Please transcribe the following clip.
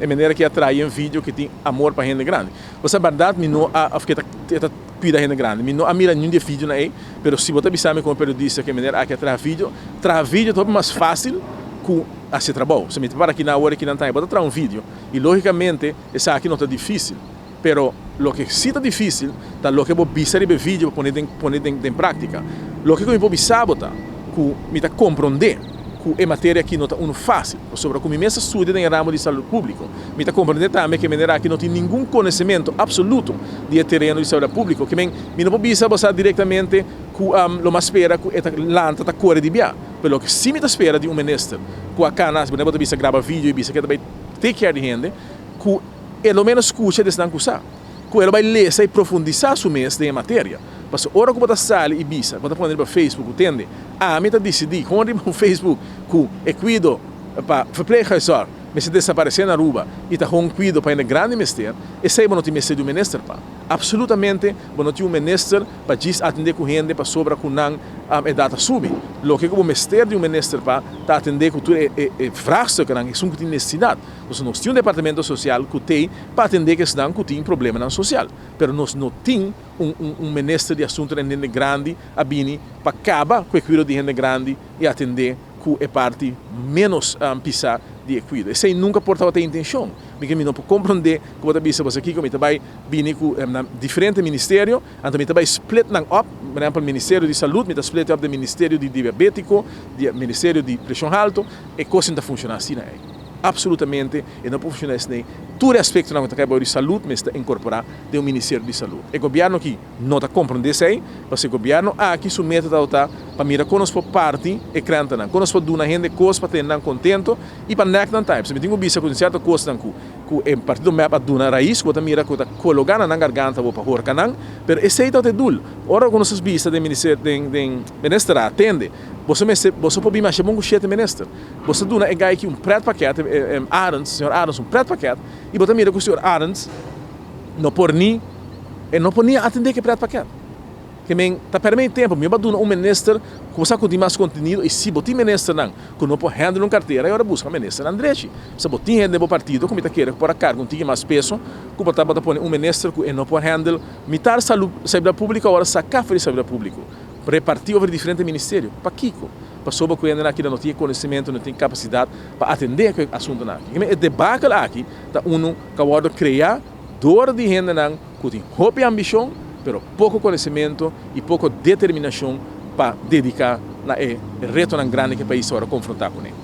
E manera ku a traha un video ku tin amor pa hende grandi. Bo sa bèrdat mi no a òf ke ta e ta kuida hende grandi. Mi no a mira niun di e videonan ei, pero si bo ta bisa mi komo periodista ku e manera aki a traha video, traha video ta hopi mas fásil ku hasi trabou. So mi ta para kinan awor i kinan tambe bo ta traha un video i lógikamente esaki no ta difísil. Pero loke si ta difísil ta loke bo bisa riba e video bo pone den pone den den práktika. Loke ku mi por bisa bo ta ku mi ta komprondé ku e materia aki no ta unu fásil, pasobra ku mi mes a studia den e ramo di salud públiko. Mi ta komprondé tambe ku e manera aki no tin ningun konosementu apsoluto di e tereno di saludat públiko. Ke men mi no por bisa bo sa direktamente ku lo mas spera ku e ta lanta ta kore di bia. Pero loke si mi ta spera di un minister ku a kana, bo ta bisa graba video i bisa ku e ta bai take care di hende, ku E lo menos skucha di esnan ku sa ku e lo bai lesa i profundisá su mes den e materia. Pasobra ora ku bo ta sali i bisa, bo ta pone riba Facebook ku tende, ami ta disidí kon riba un Facebook ku e kuido pa verpleeghuiszorg mester desaparesé na Aruba i ta hon kuido pa hende grandi mester, esei bo no tin mester di un minister pa. Absolutamente bo no tin un minister pa djis atendé ku hende pasobra ku nan edat a subi. Loke ku bo mester di un minister pa ta atendé ku tur e vraagstukkennan, esun ku tin nesesidat. Nos nos tin un departamento social cu tey pa atende cu esnan cu tin problemanan social, pero nos no tin un un un minister di asuntonan hende grandi a bini pa caba cu e cuido di hende grandi y atende cu e parti menos pisa di e cuido. Esey nunca por tabata e intencion. Mi ke mi no por comprende cu bo ta bisa bo sa kico mi ta bay bini cu na diferente ministerio, anto mi ta bay split nan op, por ehempel ministerio di salud mi ta split e op den ministerio di diabetico, di ministerio di presion halto, e cosnan ta funciona asina ey. Absolutamente e no por funciona esney. Tur e aspectonan cu ta cay bao di salud mester ta incorpora den un ministerio di salud. E gobierno aki no ta comprende esey, pasobra e gobierno aki su meta tabata pa mira con nos por parti e krentennan, con nos por duna hende cos pa tene nan contento y pa nek nan tambe. Pasobra mi tin cu bisa cu tin cierto cosnan cu cu e partido mep a duna rais cu bo ta mira cu ta cologa na nan garganta bo pa horca nan, pero esey tabata e doel. Ora cu nos a bisa den ministerio den den ministerraad, tende, boso mester boso por bin masha bon cu shete minister. Bo sa duna e guy aki un pretpakket, Arends, señor Arends un pretpakket, y bo ta mira cu señor Arends no por ni, e no por ni atende cu e pretpakket. Ke men ta perde mi tempo, mi ba duna un minister cu bo sa cu tin mas contenido, y si bo tin ministernan cu no por handle un cartera, e ora busca ministernan drechi. Pasobra bo tin hende den bo partido cu mi ta kere cu por a carga un tiki mas peso cu bo ta pone un minister cu e no por handle mitar salud, salubridad publico awor a saca for di salubridad publico. Repartí over diferente ministerio. Pakiko? Pasobra ku hendenan aki no tin e konosementu, no tin kapasidat pa atendé ku e asuntunan aki. E debakel aki ta unu ku a wòrdu kreá dor di hendenan ku tin hopi ambishon, pero poko konosementu i poko determinashon pa dediká na e retonan grandi ku e pais ta wòrdu konfrontá kuné.